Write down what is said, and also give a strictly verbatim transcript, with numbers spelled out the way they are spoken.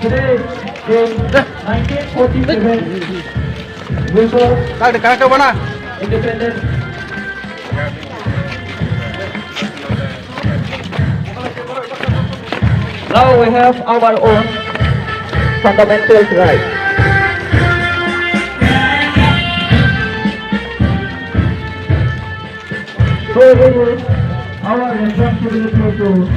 Today, in nineteen forty-seven, we saw Kak, kak, kak, mana? Independence. Now we have our own fundamental right. So it is our responsibility to